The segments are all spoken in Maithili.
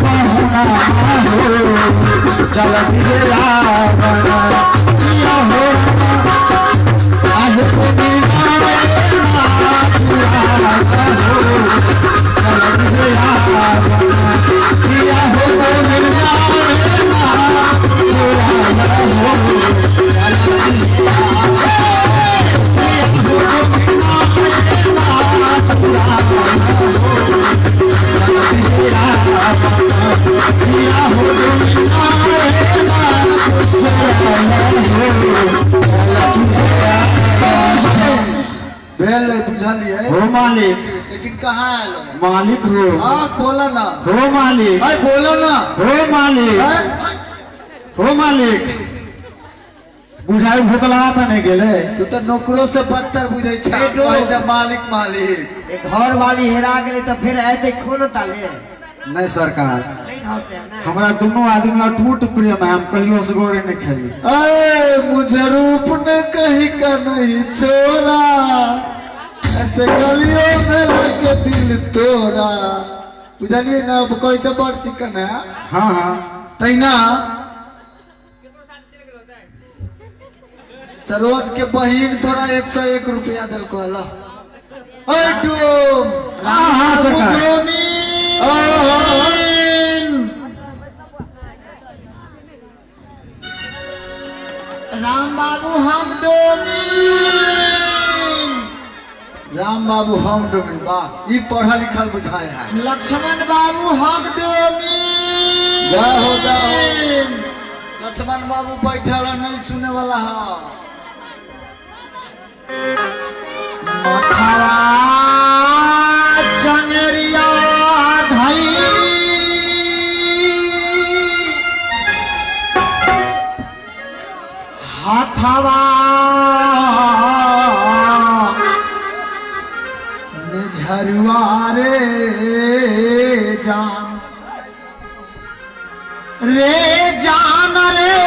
पहुना हो चल दिए आवन किया हो आज को किया हो मिल जाए भेल बुझलिए हो मालिक। लेकिन कहाँ आयल हो? मालिक हो। हाँ बोला ना। हो मालिक। अरे बोलो ना। हो मालिक। हो मालिक। बुझाई भूखला था नहीं गेले। तू तो नौकरों से बदतर बुझे छे मालिक मालिक। घर वाली हेरा गेले तो फिर ऐते खोन ताले। नहीं सरकार, हमारा दोनों आदमी अटूट प्रेम है, हम कहियो से गोरे नहीं खेली। अरे मुझे रूप ने कहीं का नहीं छोड़ा, ऐसे गलियों में लगे दिल तोड़ा। बुझलिए ना, अब कोई से बड़ चिकन है। हाँ हाँ तैना सरोज के बहिन थोड़ा 101 रुपया दिल को अल्लाह। हाँ हाँ सरकार। राम बाबू हम डोमीन, राम बाबू हम डोमीन। वाह, ई पढ़ल लिखल बुझाए है। लक्ष्मण बाबू हम डोमीन। जय हो जय हो। लक्ष्मण बाबू बैठल नहीं सुने वाला है। मथवा चंगरिया धई हथवा में झरुआ रे जान रे जान रे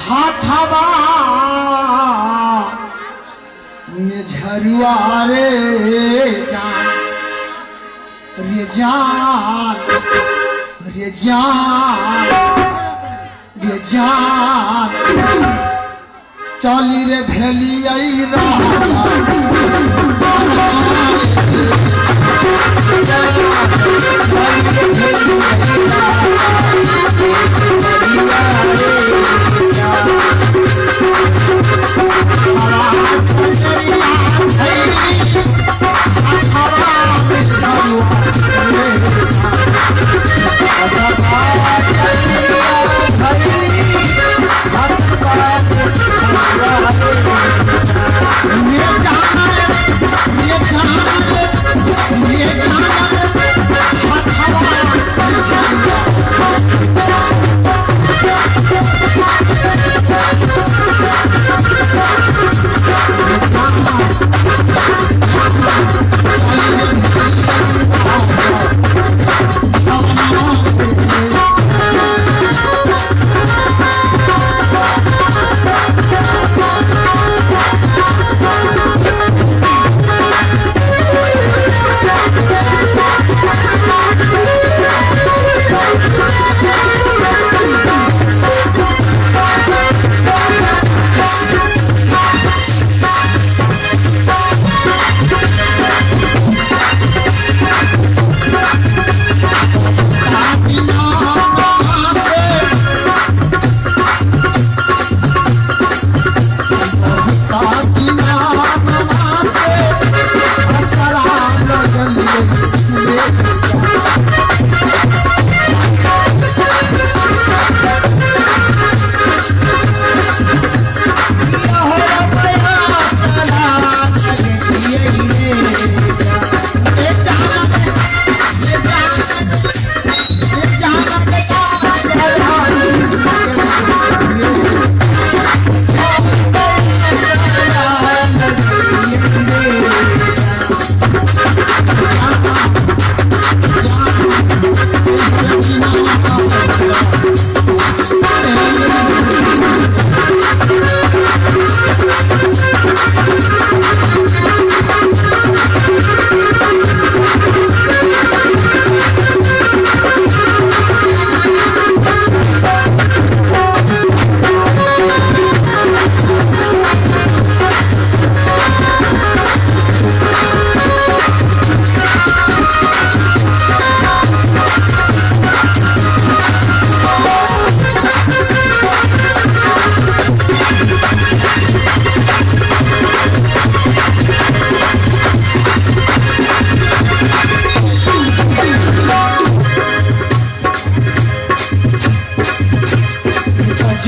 हथवा में झरुआ रे जान रे जान रे जान रे जान चली रे भेली आई राजा। ये जान ये जान ये जान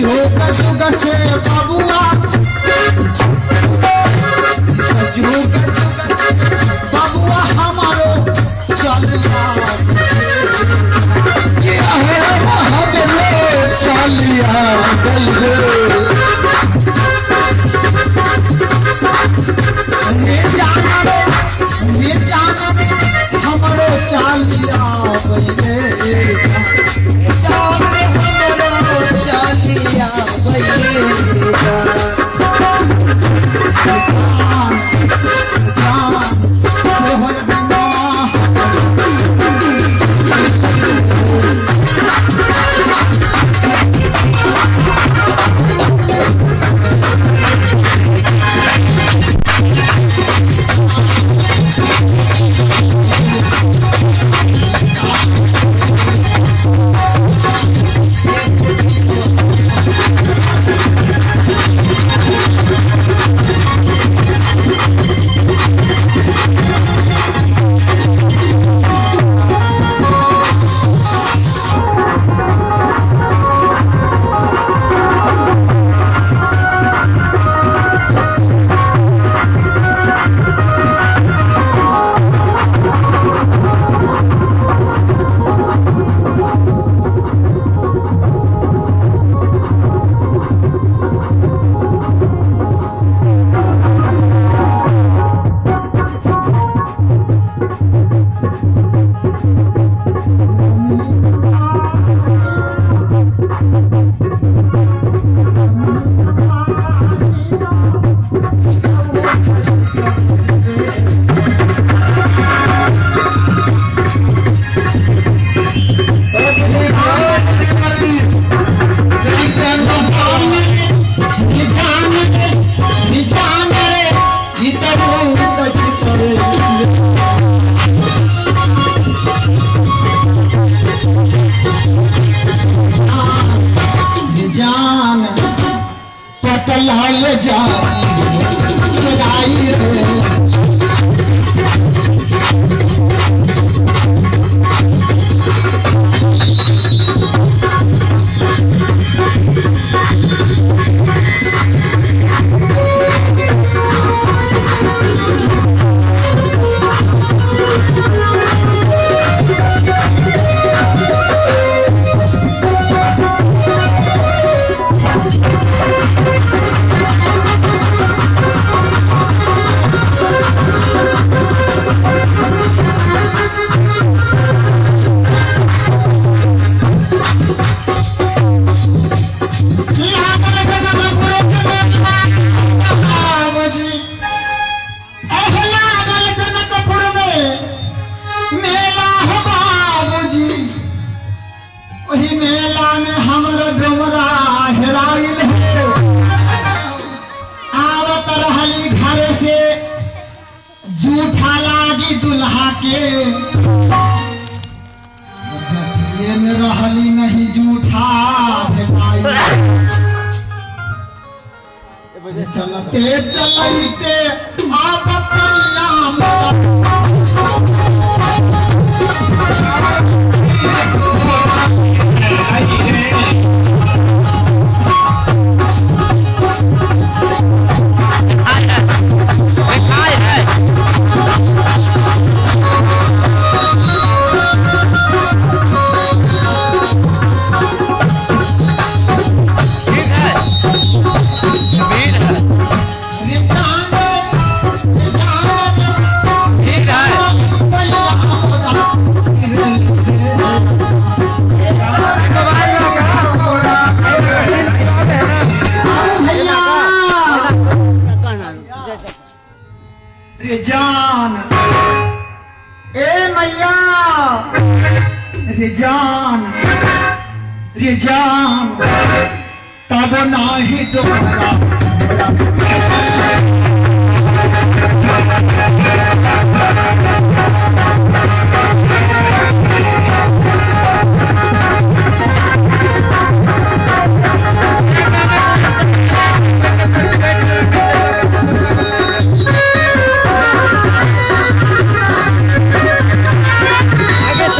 जुग जुग से बबुआ जुग जुग बबुआ हमारो चलिया चलिया रे जाना रे जाना हमारो चलिया चलिया चलते चलते आप परिणाम रे जान ए मैया रे जान रे जान तब नाही डोरा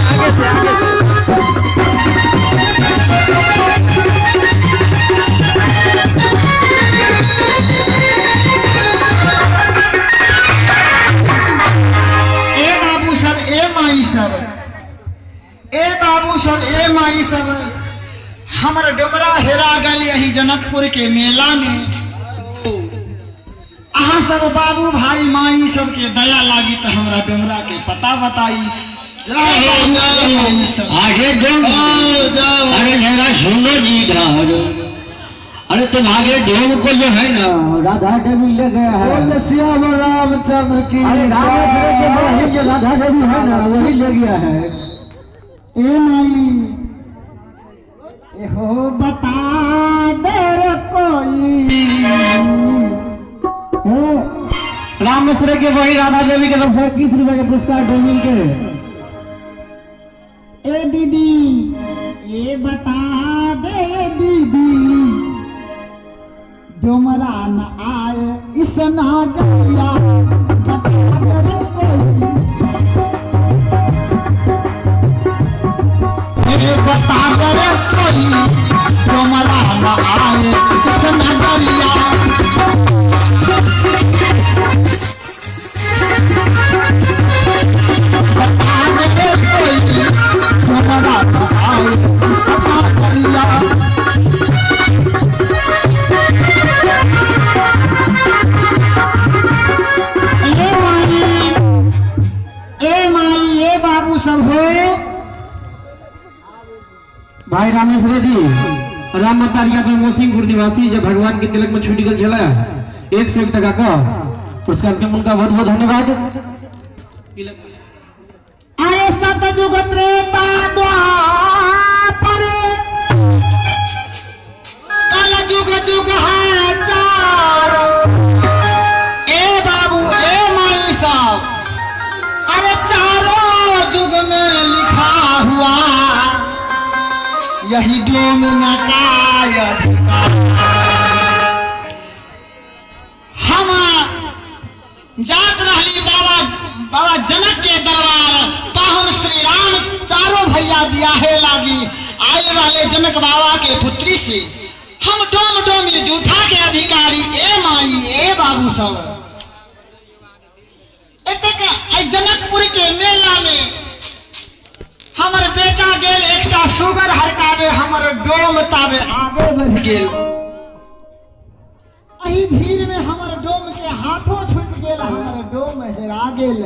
आगे से। बाबू सब ए माई सब हमर डोमरा हेरा गेल यही जनकपुर के मेला में। अहाँ सब बाबू भाई माई सबके दया लागी तो हमरा डोमरा के पता बताई। आगे अरे मेरा सुनो जी, अरे तुम्हारे डोम को जो है ना राधा देवी ले गया है। रामचंद्र की, अरे राम जो राधा देवी है ना वही ले गया है। ए माई हो बता दे कोई, रामेश्वर के वही राधा देवी के तरफ से 21 रुपए के पुरस्कार डोमिन के। ए दीदी ये बता दे दीदी डोमरा न आए इस ना गया, बता दे कोई। ये बता दे कोई डोमरा न आए इस ना गया। बता दे कोई डोमरा न आए इस ना गया। ए माई ए बाबू सब हो। भाई रामेश्वर जी राम मतारिया के मोसिंहपुर निवासी जब भगवान के तिलक में छूट गल छला 101 टका का पुरस्कार के उनका बहुत बहुत धन्यवाद। अरे सतयुग त्रेता द्वापर कल जुग जुग है चार। ए बाबू ए माई साहब अरे चारों युग में लिखा हुआ यही डोमना का। हम जात रहली बाबा बाबा जनक के दरबार, पाहुन श्री राम चारों भैया ब्याहे लागी आए वाले जनक बाबा के पुत्री से। हम डोम डोमी जूठा के अधिकारी ए माई ए बाबू सब जनकपुर के मेला में हमर बेटा गेल एकटा सुगर हरकावे हमर डोम तावे आगे बढ़ गेल। एही भीड़ में हमर डोम के हाथों छूट गेल, हमर डोम हेरा गेल।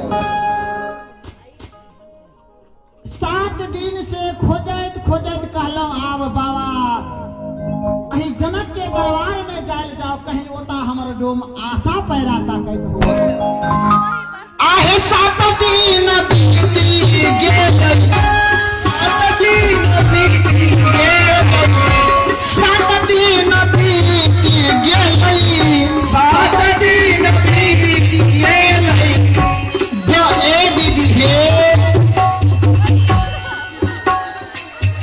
7 दिन से खोजैत खोजैत कहलहुँ आब बाबा अही जनक के दरबार में जायल जाओ, कहीं ओता हमर डोम आशा पैरा ताकैत हो। आहे 7 दिन बीती गेल, 7 दिन बीती गेल, 7 दिन बीती गेल, 7 दिन बीती गेल। ए दीदी हे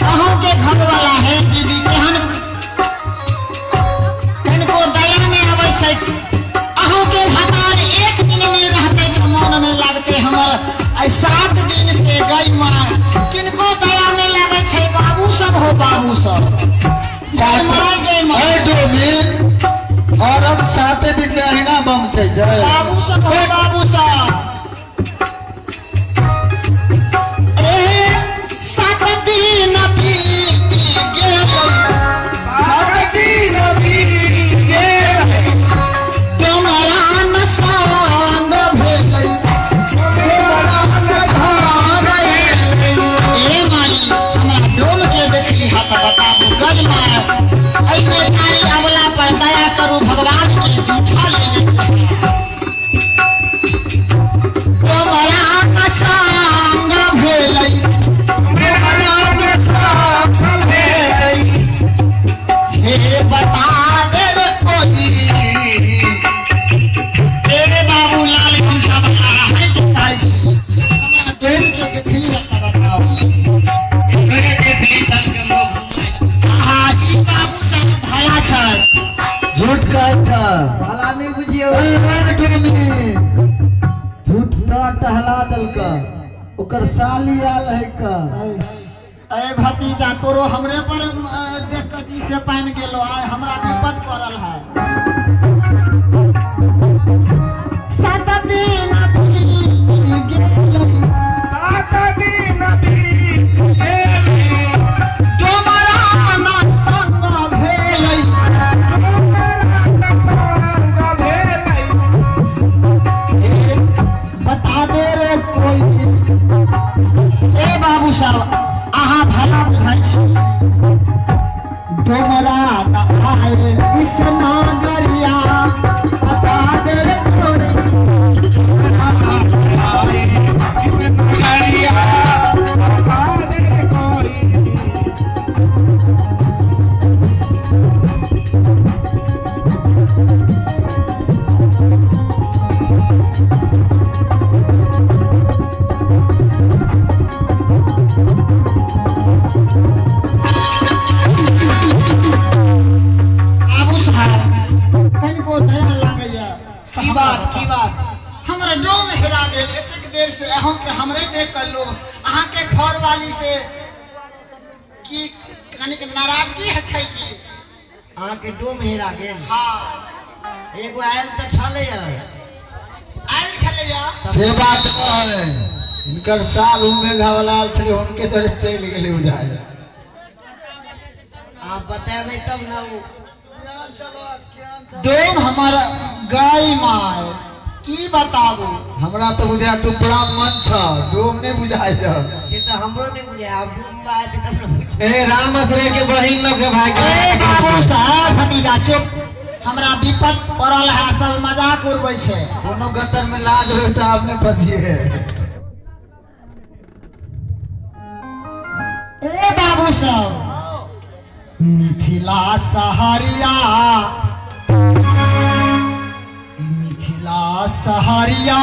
अहूँ के घर वाला है दीदी, केहन किनको दया नहीं आबै छै। अहूँ के भतार एक दिन नहीं रहते तो मन नहीं लागते हमर। आई 7 दिन से गई माँ किनको दया नहीं लागे छै। बाबू सब हो बाबू सब औरत 7 दिन में अहिना बम छै। बाबू सब हो बाबू सब ए 7 दिन बीती गेल, 7 दिन बीती गेल, डोमरा न संग भेलै, डोमरा न संग भेलै। ए माई हमरा डोम के देखली हा त बताबू गज मार एहि बेचारी अबला पर दया करू, भगवान के झूठा ले। डोमरा न संग भेलै, डोमरा न संग भेलै। हे बता दे रे कोई, ए बाबू लाल गमछा बता है हमरा डोम के देखली हा त बताओ। ई बाबू सब भला छै, झूठ कहता भला नहीं बुझियो। झूठ टहला दलका ओकर साली आल है का। ए भतीजा तोरो हमरे पर देख के जी से पानि गेलो, आय हमरा विपद पड़ल है। 7 दिन बीती गेल, 7 दिन बीती गेल, अहाँ भला बुझाइ छी। डोमरा आए इस नागरिया बता दे तोरे की बात की बात हमरा डोम हेरा गेल एतेक देर से अहों के हमरे देख कर लोग अहाँ के घर वाली से की कनिक नाराजगी है छै की अहाँ के डोम हेरा गेल। हां एगो आयल त छलै आयल छलै से बात कहै इनकर साल उमेघा वाला आयल छलै हुनके तोरे चलि गेलै बुझाय। आप बतेबै तब ना उ डोम हमारा गाय my की बताबू हमरा तो बुझा तू ब्राह्मण छ डोम नहीं बुझाय छ से तो हमरो नहीं बुझाय आप डोम बात तब न बुझ। ए राम आश्रय के बहिन लोग के भाई ए बाबू साहब भतीजा चुप हमरा विपत पड़ल है सब मजाक उड़बै छै कोनो गतर में लाज होय त आपने बतिए। ए बाबू साहब मिथिला सहरिया मिथिला सहरिया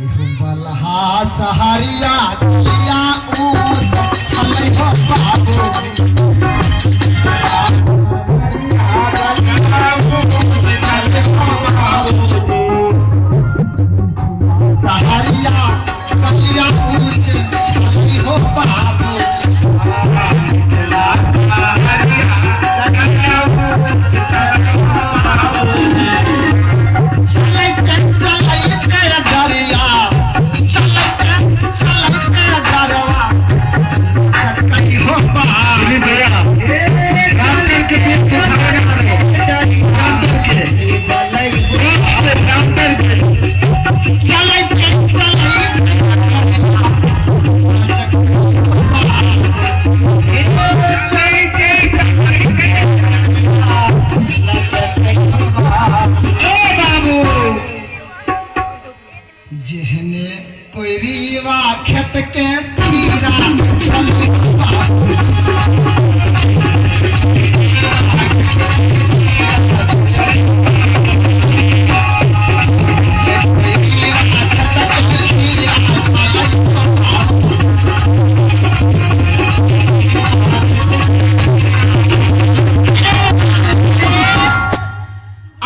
एहो बलहा सहरिया किया ऊँच छलै हो बाबू। सहरिया किया ऊँच छलै हो बाबू। जेहने कोई रीवा खेत के खीरा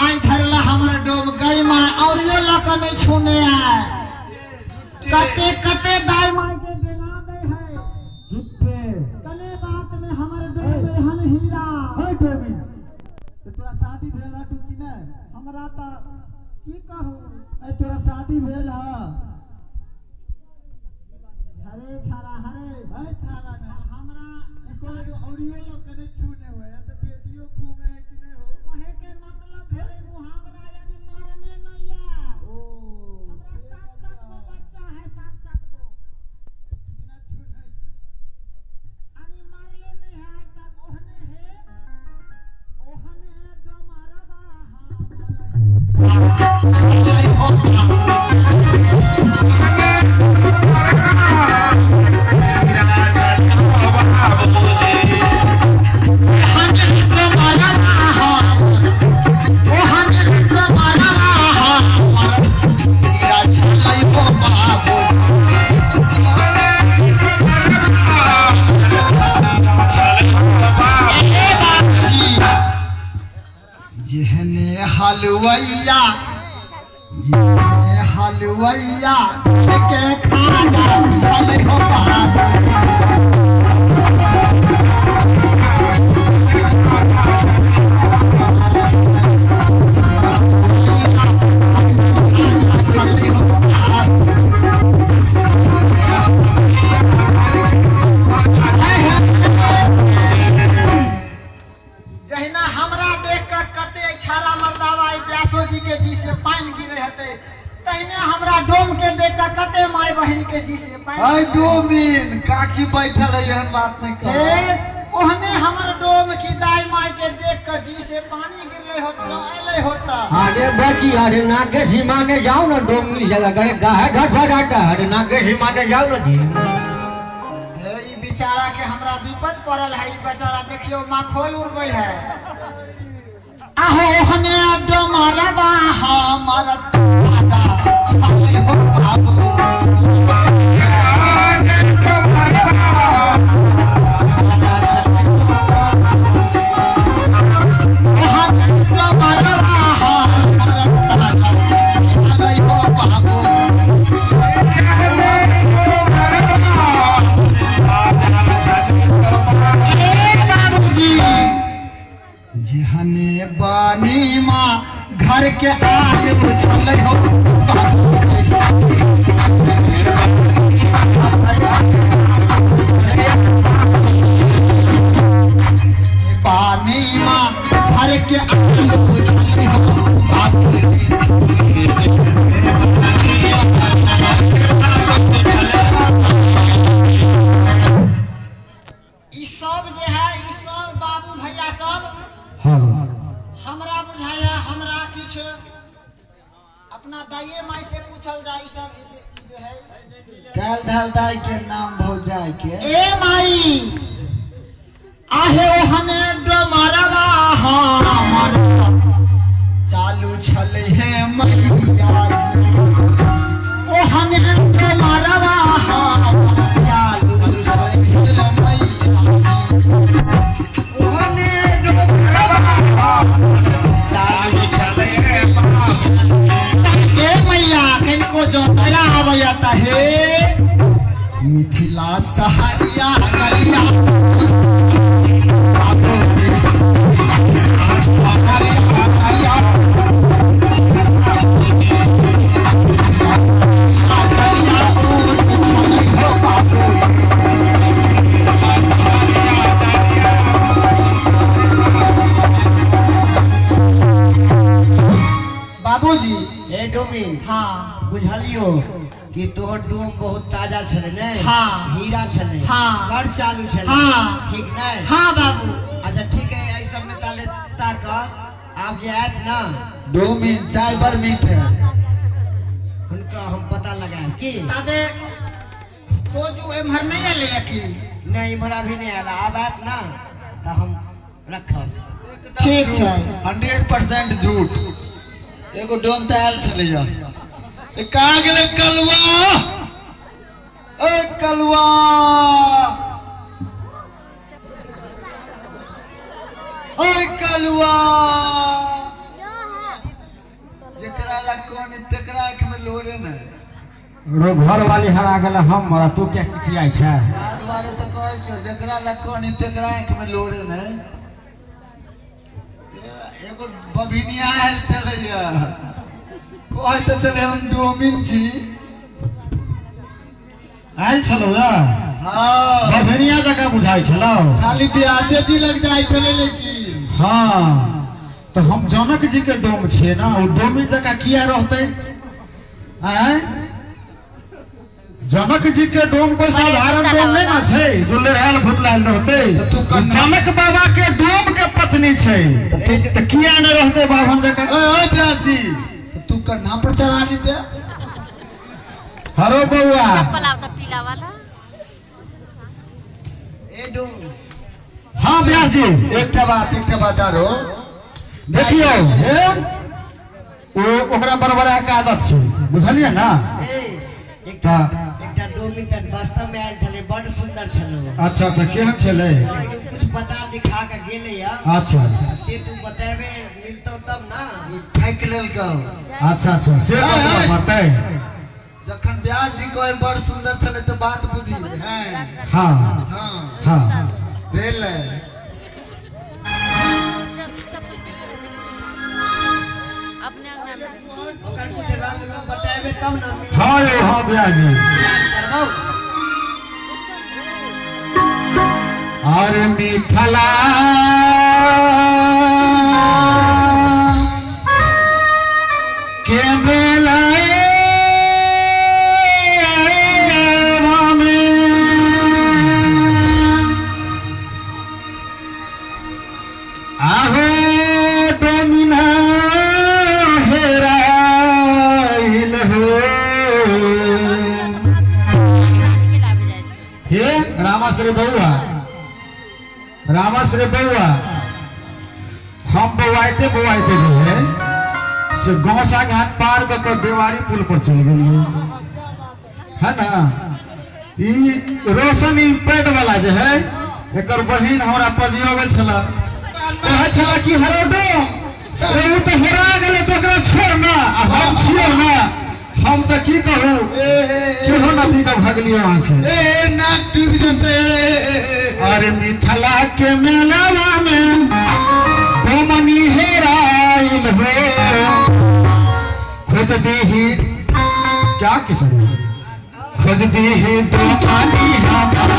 आई धरला हमर डोम गई माँ और यो लक नहीं छूने आए कते कते दाई माई के देना दे है झूठे कने बात में हमर डोम एहन हीरा होय बेबी ते तोरा शादी भेल ह तू की नै हमरा त की कहू ए तोरा शादी भेल ह हरे छाड़ा हरे है छाड़ा ना हमरा कोई औरियो लोग कने छूने हुए त बेटियो घूमे है कि नहीं हो कहे के मतलब भेलै मुहावरा यानी मारने नहीं है ओ हमरा सात सात गो बच्चा है सात सात गो बिना छूने यानी मारले नहीं है आज तक ओहने है ओहने डोमरवा जेहने हलवैया जेहने हलवैया के खाजा छलै हो बाबू। जहिना हमरा देख कर कते छाड़ा मर्दावा व्यासो जी के जी से पानि गिरे हेतै तहिने हमरा डोम के देख कर कते माय बहिन के जी से डोमिन काकी बैठल है एहन बात नहीं कर। ओहने हमर डोम की दाई माई के देख के जी से पानी गिरले होत अले होता। अरे बची अरे नाके सीमा ने जाओ ना डोम मिल जाएगा करे गाहे घट भराता। अरे नाके सीमा ने जाओ ना जी। हे ई बेचारा के हमरा विपद पड़ल है। ई बेचारा देखियो माखोल उड़बै है। आहो ओहने डोमरवा हमर ताजा छलै हो बाबू। बानी माँ घर के आलू छलै हो बानी माँ घर के आलू छलै हो बाबूजी। ई सब जे है ई सब बाबू भैया सब हमरा बुझाया हमरा किछु अपना दाइये माई से पूछल जाय सब जे है काल ढाल दाई के नाम भौजाई के। ए माई आहे ओहने डोमरवा हमर चालू छलै हे मैया। ओहने डोमरवा हमर चालू छलै हे मैया। ओहने डोमरवा ए मैया किनको जो तरा आबैया त हे मिथिला सहारिया गलिया बाबूजी। ए डोमिन हाँ बुझलियो कि तोहर डोम बहुत ताजा छलै ने। हाँ हीरा छलै। हाँ बड़ चालू छलै। हाँ ठीक नहीं। हाँ बाबू। अच्छा ठीक है एहि सब में ताले ताक आप जे आयत ना डोमिन चाय बड़ मीठ है हुनका हम पता लगाएब की तबे खोजू एम्हर नहीं एलै की नहीं इम्हर अभी नहीं आयल। आब आयत ना तो हम रखब। ठीक छै 100% झूठ। एगो डोम त आयल छलैया कहाँ गेलै कलुआ? ए कलुआ ए कलुआ जेकरा लग कोन तेकरा आँख में लोरे ने रो घर वाली हरा गेल हम मरा तू क्या चिचियाइ छै। दुआरे त कहै छौ जेकरा लग कोन तेकरा आँख में लोरे ने। एगो बभिनिया आयल छलैया कहै त छलै हम डोमिन छी। आयल छलौ या? हाँ बभिनिया जकाँ बुझाइ छलौ। खाली ब्याजे जी लग जाइ छलै लेकिन। हाँ तो हम जनक जी के डोम छियै ना, ओ डोमिन जकाँ किया रहतै? आँय जनक जी के डोम कोई साधारण डोम नहीं ना छै जो लेरायल भुतलायल रहतै। जनक बाबा के डोम के पत्नी छै त किया न रहतै बाभन जकाँ? ओए ब्यास जी तू कन्हा पर चढ़ा दे। हरो बउआ चप्पल आवता पीला वाला। ए डोम। हाँ ब्यास जी एकटा बात आरो देखियौ हे ओ ओकरा बड़बड़ा के आदत छै बुझलियै ना। एकटा डोमिन त वास्तव में आयल छलै बड़ सुंदर छलै। अच्छा अच्छा केहन छलै? कुछ पता लिखा के गेलै या। अच्छा से तू बतेबे मिलतौ तब ना। ठकि लेलकौ। अच्छा अच्छा से बात मरतै जखन ब्यास जी कहे बड़ सुंदर छलै त बात बुझी। हाँ हाँ हाँ भेलै। ओकर कुछ रंग रूप बतेबे तब ना। हाँ यो हाँ ब्यास जी। और मिथिला के मेला में हे रामाश्री बउआ, रामाश्री बउआ, हम बौआते बौआते जे है से गौसा घाट पार कऽ के देवारी पुल पर चलि गेलियै है ना। ई रोशन ई पैड वाला जे है एकर बहिन हमरा पजियबै छला, कहै छला कि हरो डोम रे उ तऽ हेरा गेलै तऽ ओकरा छोड़ ना, आ हम छियै ना, हम तऽ की कहू केहो नदी के भगलियै वहां से। ए नाक डूबि जेतै। अरे मिथिला के मेलावा में डोमनी हेराइल हो, खोज दीही क्या किसान खोज दीही डोमनी हमार।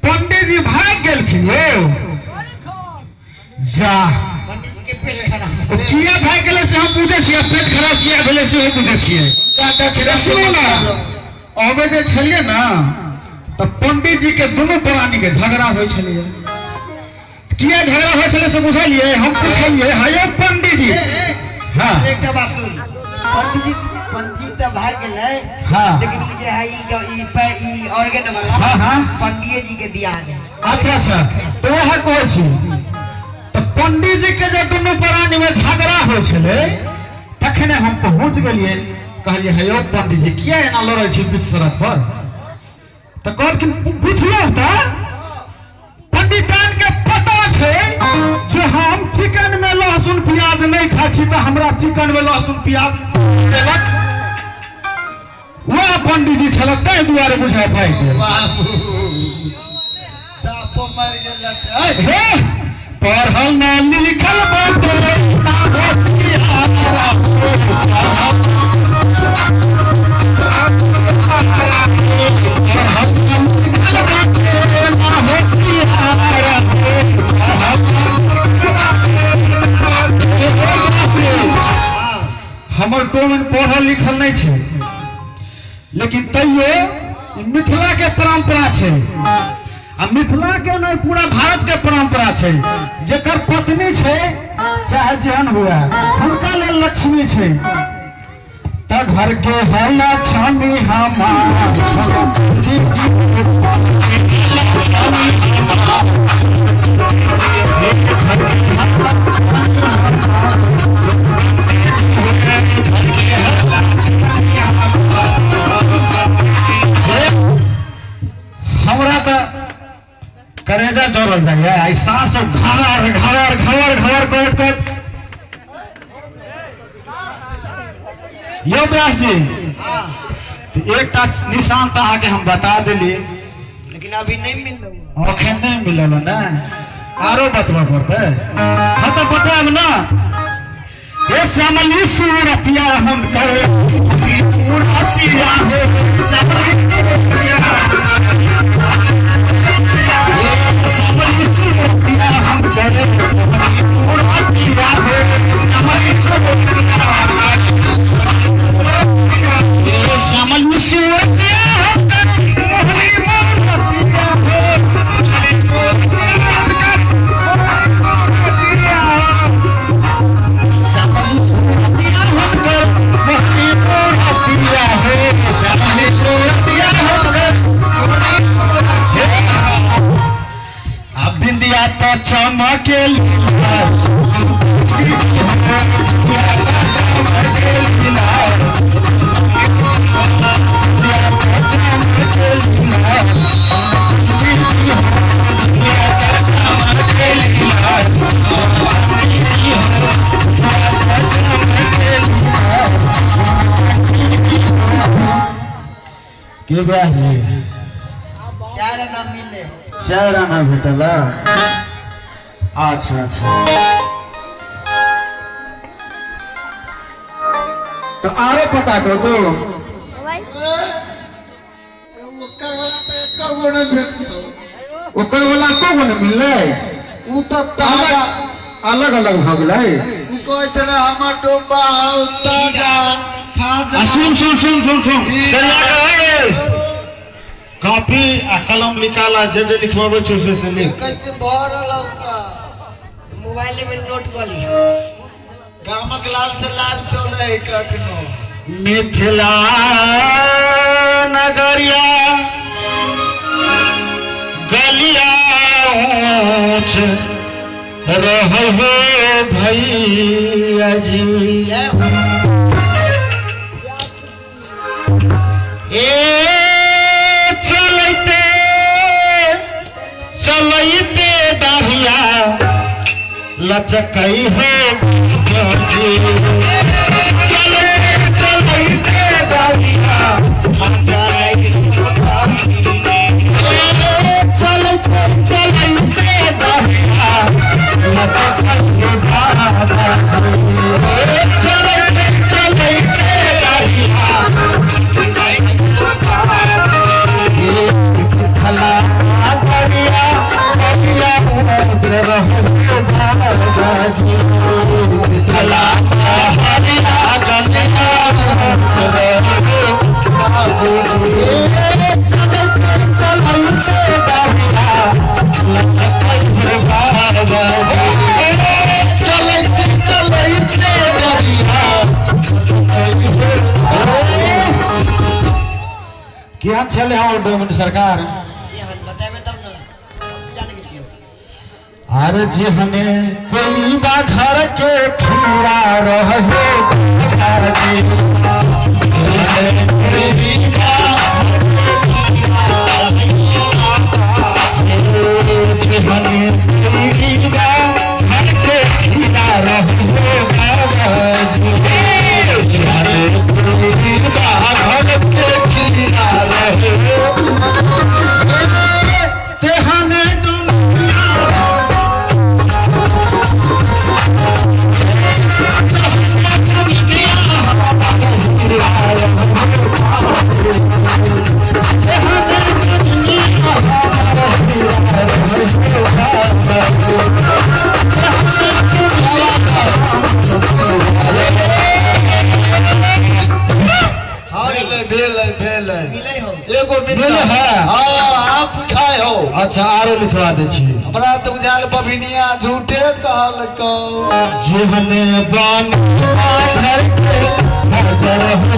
पंडित जी भाग गेलखिन यौ। जा पंडित जी के पेट खराब ओ किया भाग गेलै से हम बुझै छियै, पेट खराब किया भेलै से हम बुझै छियै। सुनू ना, अबै जे छलियै ना तऽ पंडित जी के दुनू प्राणी के झगड़ा होइ छलैया। किया झगड़ा होइ छलै से बुझलियै? हम पुछलियै हँ यौ पंडित जी। हाँ एकटा बात सुन, पंडित जी तऽ भाग गेलै, हाँ। लेकिन ई जे है ई ई ऑर्गन वाला हाँ, हाँ। पंडित जी के दिया गेल। अच्छा अच्छा, तो वएह कहै छी तऽ पंडित जी के जे दुनू प्राणी में झगड़ा होइ छलै तखने हम पहुँच गेलियै। कहलियै हे यौ पंडित जी किया एना लड़ै छी बीच सड़क पर? तऽ कहलखिन बुझियौ तऽ पंडितान के पता छै जे हम चिकन में लहसुन प्याज नहीं खाइ छी तऽ हमरा चिकन में लहसुन प्याज देलक। वएह पंडित जी छलक ताहि दुआरे बुझाइ भागि गेल। बाबू सापो मरि गेल। हे पढ़ल ना लिखल बाटे ना होशियारा हो, पढ़ल ना लिखल बाटे ना होशियारा हो। हमर डोमन पढ़ल लिखल नहीं छै, लेकिन तैयो ई मिथिला के परंपरा छै, आ मिथिला के नहीं पूरा भारत के परंपरा छै। जेकर पत्नी छै चाहे जेहन हुए हुनका लेल लक्ष्मी छै। त घर के है लक्ष्मी हमार हमरा तऽ करेजा जरल जाइए। आई सास सब घावर घावर घावर घावर करैत करैत। यौ व्यास जी, एकटा निशान तऽ अहाँके हम बता देली, लेकिन अभी नहीं मिलल। अखन नहीं मिलल ने, आरो बतबऽ पड़तै। हाँ तऽ बतायब ना। हे श्यामली सूरतिया हम करे सूरतिया हो, श्यामली सूरतिया, श्यामली सूरतिया हम करे सूरतिया हो, श्यामली सूरतिया, श्यामली सूरतिया हम करे मोहनी मूरतिया हो, श्यामली सूरतिया हम कर मोहनी मूरतिया हो, श्यामली सूरतिया हम कर। अब बिंदिया तो चमके के व्यास जी 4 आना मिले। 4 आना भेटल। अच्छा अच्छा, तो आरो पता कर दो। ओकर वाला तो एक गो नहीं भेटल। ओकर वाला को गो नहीं मिललै? उ तो ताजा अलग अलग भऽ गेलै। उ कहै छलै हमर डोबा हौ ताजा खाजा। सुन सुन सुन सुन सुन सरिया के कॉपी आ कलम निकाला, जे जे लिखवाबै छै से लिख। कहै छै भरल हौ मोबाइल में नोट कऽ लिअ। गामक लाल से लाभ चलै है कखनो। मिथिला नगरिया गलिया ऊँच रहो भैया जी। ए चलते चलते डाढ़िया लचकई हो जी। चलते चलते डाढ़िया चलते चलते डाढ़िया लचकई हो बाबा। चलते चलते डाढ़िया केहन छलै हँ डोमिन सरकार? अरे जेहने कोई बा घर के खीरा रहे घर के खीरा रहे तेहने एगो मिले है। हाँ आप खाए हो। अच्छा आरो लिखवा दे छी। हमरा तो बुझायल बभिनिया झूठे कहलकौ। जेहने बन घर के हजर हो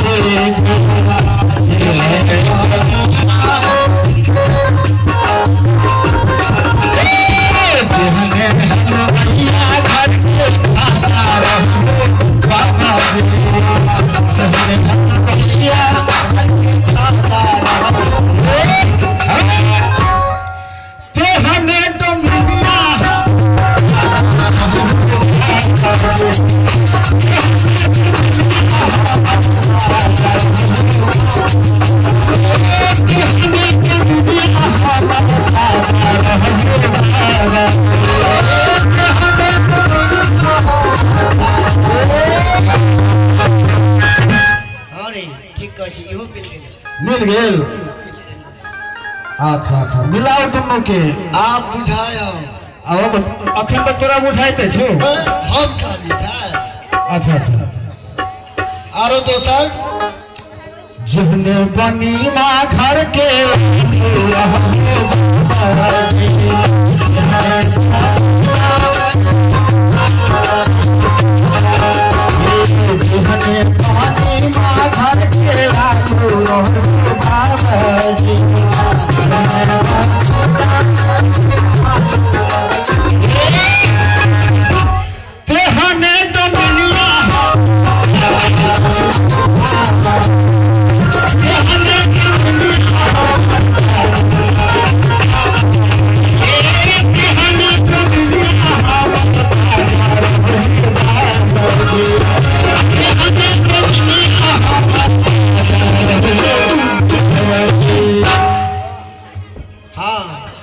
जेहने घर के बाबा जी। मिल गेल। अच्छा अच्छा मिलाओ दुनू के। आप बुझाए हो। अब अखन तक तोरा बुझाइते छौ। हम खाली जाए। अच्छा अच्छा आरो दोसर जेहने बनी माँ घर के जेहने बनी माँ घर के तेहने डोमिनिया तेहने डोमिनिया।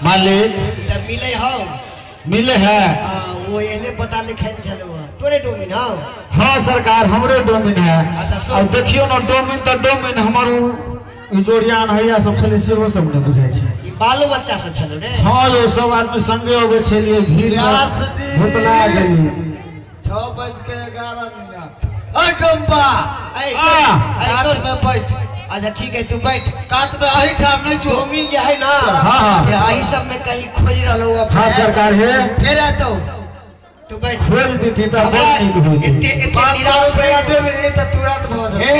मालिक त मिले हो मिले है। हां वो एने पता लिखल छलो तोरे डोमिन। हां हां सरकार हमरे डोमिन है। और देखियो ना डोमिन त डोमिन हमर जोड़ियान हैया सब छले सेहो सब ने बुझाय छै। ई बालो बच्चा सब छलो रे। हां यो सब आदमी संगे होगे छलिए भीड़ भुतला गेलिए। 6:11। ओए डोम्बा ए कात में बैठ। अच्छा ठीक है तू बैठ कात में अही ठाम नहीं जो डोमिन जे है ना। हां हां अही सब में कहीं खोज रहलो। हां सरकार है फेर आतो तू बैठ। खोज देती त बहुत नीक होती। एते 500 रुपया देबे त तुरंत भ जाए।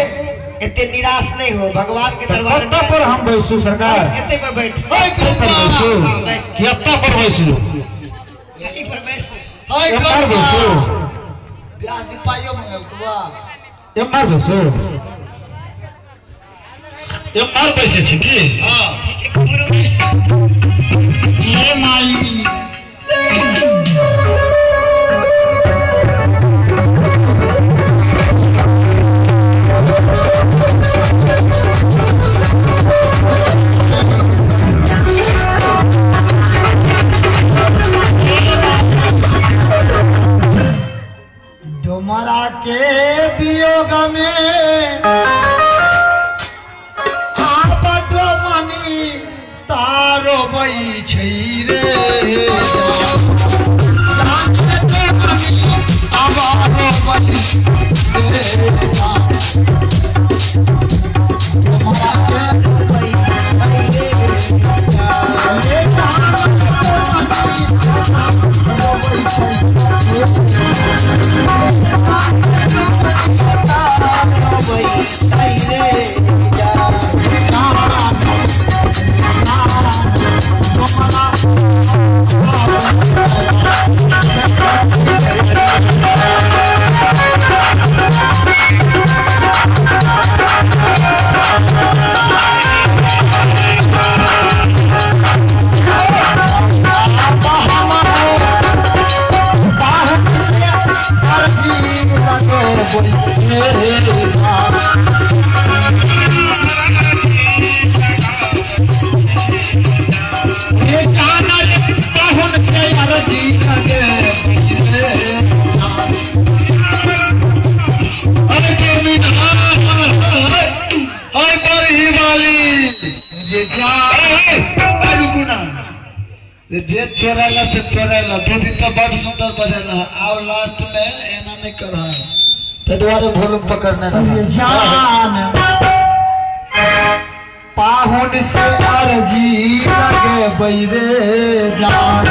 एते निराश नहीं हो भगवान के दरबार में। कत्ता पर हम बैसू सरकार? एते पर बैठ। ओए पर बैसू कि एत्ता पर बैसू? यहीं पर बैठ। ओए पर बैसू ब्याज पाइयो मंगल कुआ एम्हर बैसू। एम्हर बैसे छी की? हां ये माई डोमरा के वियोग में आप डोमनी तारो छै रे। जे चोराला से चोराला दू दिन तो बड़ सुंदर बजेला आव लास्ट में एना नहीं कर ते दुआरे वॉल्यूम पकड़ने जान पाहुन से अर्जी लगे बैरे जान।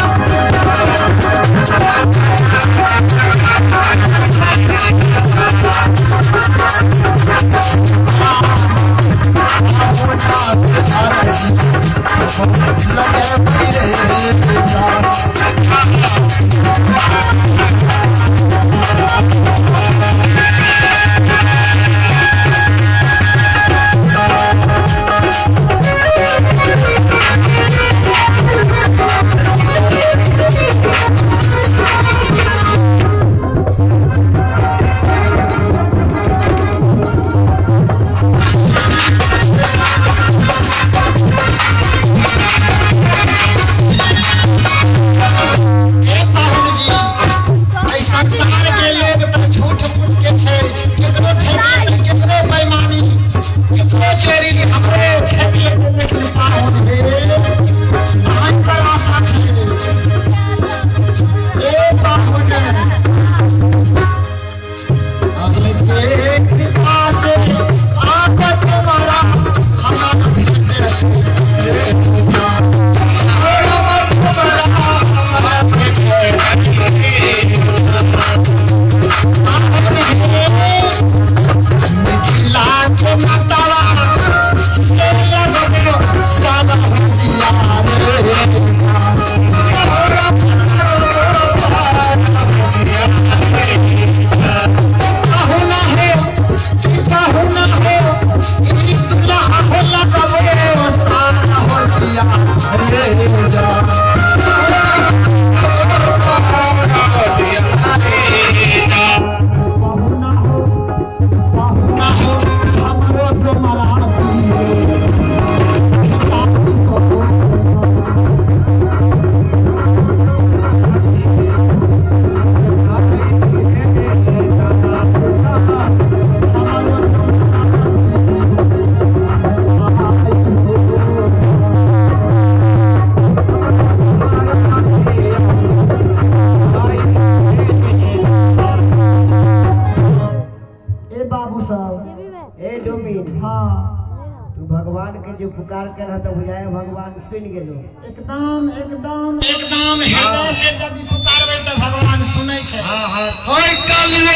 पुकार केलह तऽ बुझाय भगवान सुनि गेलो। एकदम एकदम एकदम हृदय से यदि पुकारबै तऽ भगवान सुनै छै। हाँ हाँ। ओए कलुआ,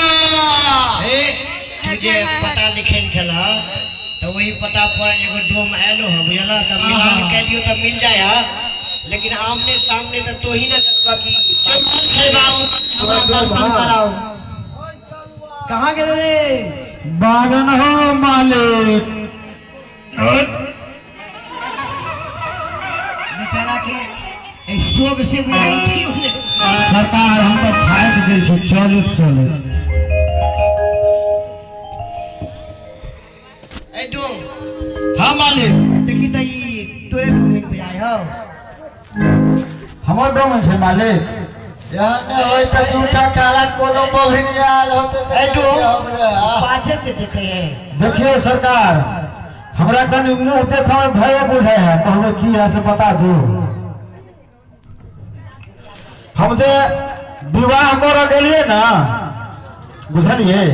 हे तू जे पता लिखेन छलह तऽ ओही पता पर एगो डोम आयलो हँ, बुझलह? तऽ मिलान केलियो तऽ मिल जाय हँ, लेकिन आमने सामने तऽ तोही ने जानबा कि केहन छै बाबू, हमरा दर्शन कराउ। कहाँ गेलो रे? बागन हो मालिक। बेचारा के शोक से बुझाइ ठीक होले। सरकार हम तऽ थाकि गेल छी चलैत चलैत। ए डोम। हाँ मालिक। देखी तऽ ई तोरे डोमिन बुझाइ हौ। हमर डोमिन छै मालिक। यहाँ नहि होय तऽ दूटा काला कोनो बभिन आयल होते तऽ ए डोम, हमरे पाछे से देखे है। देखियौ सरकार, हमरा कनि मुँह देखऽ में भय बुझै है, कहबै की है से बता दू। हम जे विवाह करऽ गेलियै ने, बुझलियै,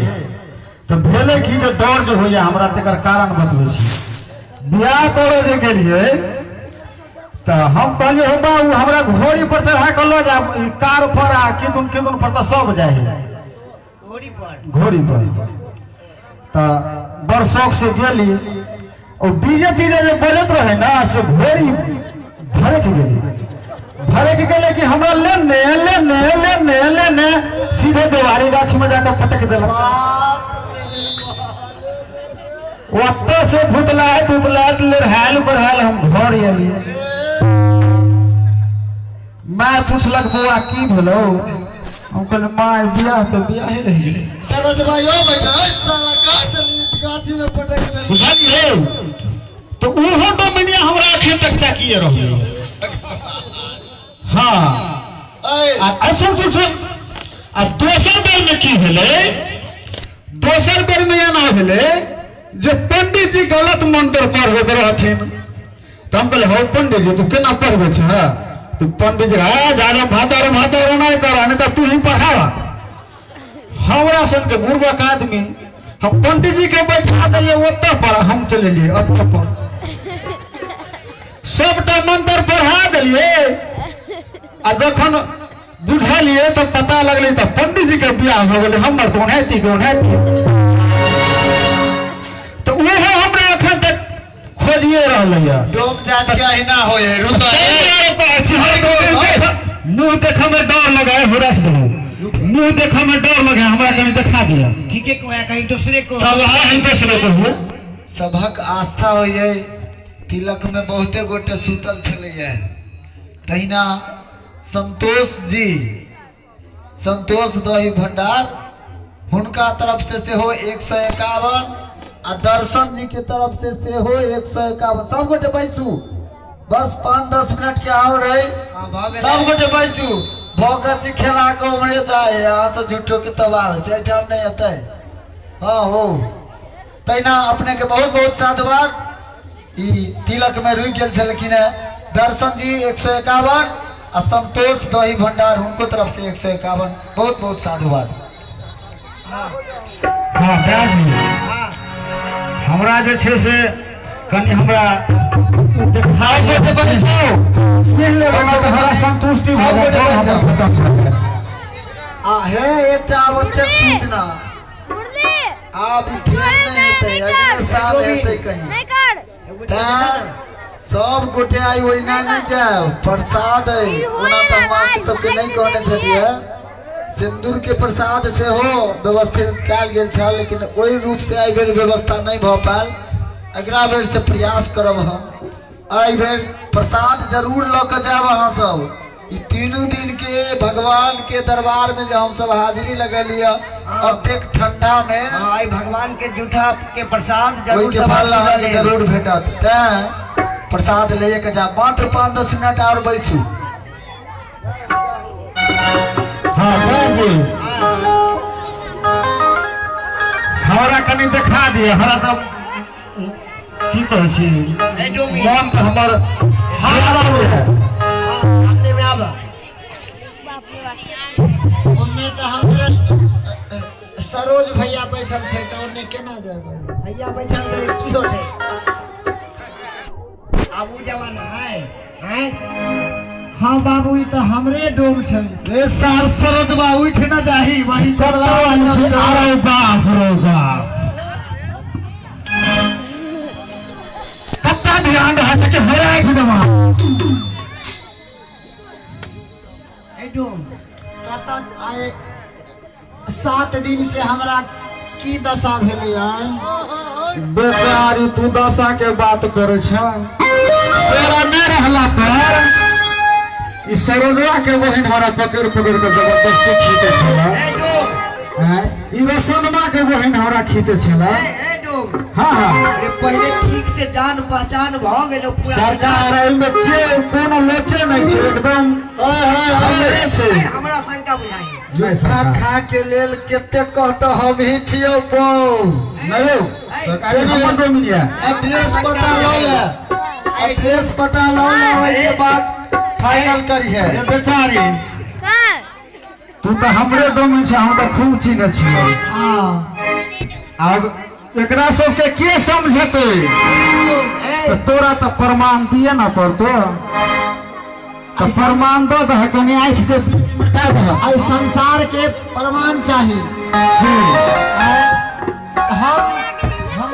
तऽ भेलै की जे डर जे होइया हमरा, तकर कारण बतबै छी। बियाह करऽ जे गेलियै तऽ हम कहलियै हो बाबू, हमरा घोड़ी पर चढ़ा कऽ लऽ जायब, ई कार पर आ किदुन किदुन पर तऽ सब जाइ है। घोड़ी पर? घोड़ी पर। तऽ बड़ शौक से गेली, ओ डीजे तीजे जे बजैत रहे ना, से घोड़ी भड़क गेली, भड़क गेलै कि हमरा लेने लेने लेने लेने सीधे देवारी गाछ में जाकर पटक देलक। ओतऽ से भुतलाइत भुतलाइत लेरहायल बढ़ायल हम घर एलियै। माय पुछलक बौआ की भेलौ? हम कहलियै माय बियाह तऽ बियाहे रहि गेलै। सरोज भाई यो बैठल, ओए साला गाछी में पटक देलक। बुझलियै? तऽ ओहो डोमिनिया हमरा अखन तक ताकिए रहलै। हाँ। आ सुन सुन सुन, आ दोसर बेर में की भेलै? दोसर बेर में एना भेलै जे पंडित जी गलत मंत्र पढ़बैत रहथिन, तऽ हम कहलियै हौ पंडित जी तू केना पढ़बै छह? तू पंडित जी जादा भाचार भाचार नहि कर, नहीं तऽ तू ही पढ़ावा। हमरा सन के बुड़बक आदमी, हम पंडित जी के बैठा देलियै ओतऽ पर, हम चलि एलियै ओतऽ पर, सबटा मंत्र पढ़ा देलियै। आ जखन बुझलियै तऽ पता लगलै तऽ पंडित जी के बियाह भऽ गेलै, हमर तऽ ओनाहिते के ओनाहिते। तऽ ओहो हमरा एखन तक खोजिए रहलैया। डोम जात के अहिना होय है, रुक। मुँह देखऽ में डर लगे है, हो राख देलहुँ। मुँह देखऽ में डर लगे है, हमरा कनि देखा दिअ। ठीके को है, कहीं दूसरे को। सब आए दूसरे को हुए। सभक आस्था होय है, तिलक में बहुते गोटे सुतल छलैया। तहिना संतोष जी, संतोष दही भंडार, हुनका तरफ से सेहो 151 आ दर्शन जी के तरफ से सेहो 151। सब गोटे बैसू, बस 5-10 मिनट के और है, सब गोटे बैसू। भगत जी खेला के उम्हरे जाए, यहाँ से झूठो के तबाह होइ छै, एहिठाम नहि एतै। हाँ हो, तहिना अपने के बहुत बहुत साधुवाद। ई तिलक में रुकि गेल छलखिन हेँ दर्शन जी 151 आ संतोष दही भंडार हुनको तरफ से 151। बहुत बहुत साधुवाद। हाँ व्यास जी, हमरा जे छै से कनि हमरा हमरा संतुष्टि भऽ गेल, डर हमर खतम भऽ गेल। आ हे एकटा आवश्यक सूचना, आब ई फेर नहि हेतै, अगले साल हेतै कहीं। तैं सब गोटे आइ ओहिना नहि जायब, प्रसाद अइ। ओना तऽ हम अहाँ सबके नहि कहने छलियै, सिन्दूर के प्रसाद सेहो व्यवस्थित कयल गेल छल, लेकिन ओहि रूप से एहि बेर व्यवस्था नहि भऽ पायल। अगिला बेर से प्रयास करब हम, एहि बेर प्रसाद जरूर लऽ कऽ जायब अहाँ सब। ई तीनू दिन के भगवान के दरबार में जे हम सब हाजिरी लगलियै अतेक ठंडा में, हाँ, भगवान के जूठा के प्रसाद जरूर ओहि के फल अहाँके जरूर भेटत। तैं प्रसाद लैए के जायब। मात्र 5-10 मिनट और बैसू। हाँ जी, हमरा कनि देखा दिअ, हमरा तऽ की कहै छी, मन तऽ हमर ओन्ने तऽ हमरे सरोज भैया बैठल छै, तऽ ओन्ने केना जेबै? भैया बैठल छै की होतै? आब उ जमाना है हैं? हाँ बाबू ई तऽ हमरे डोम छै। रे सार सरदबा उठ न जाही वही अरे बाप रे बाप, कत्ता ध्यान रहा छै कि हेरा देबा। ए डोम, कतऽ आइ 7 दिन से हमरा की दशा भेलै आइ? बेचारी तू दशा के बात करै छ, तोरा नहि रहला पर ई सरोजवा के बहिन हमरा पकड़ पकड़ के जबरदस्ती खींचे छला। ए डोम, हैं? ई रसनमा के बहिन हमरा खींचे छला। ए डोम। हाँ हाँ। अरे पहिले ठीक से जान पहचान भ गेलो पूरा। सरकार एहिमे के कोनो लोचे नहि छै, एकदम हमरे छै। हमरा शंका बुझाइ नहि सरकार खा के लेल कते कहत हम ही छियौ बौ। नहि यौ सरकार हमर डोमिन ये। एड्रेस पता लऽ ले, एड्रेस पता लऽ ले, ओहिके बाद फाइनल करिहे। ये बेचारी तू तऽ हमरे डोमिन छै, हम तऽ खूब चिन्है छियौ। आब एकरा सबके के समझेतै? तऽ तोरा तऽ प्रमाण दिए न पड़तो, तऽ प्रमाण दऽ दह कनि, आँखि के मिटा दह। एहि संसार के प्रमाण चाही जी। हम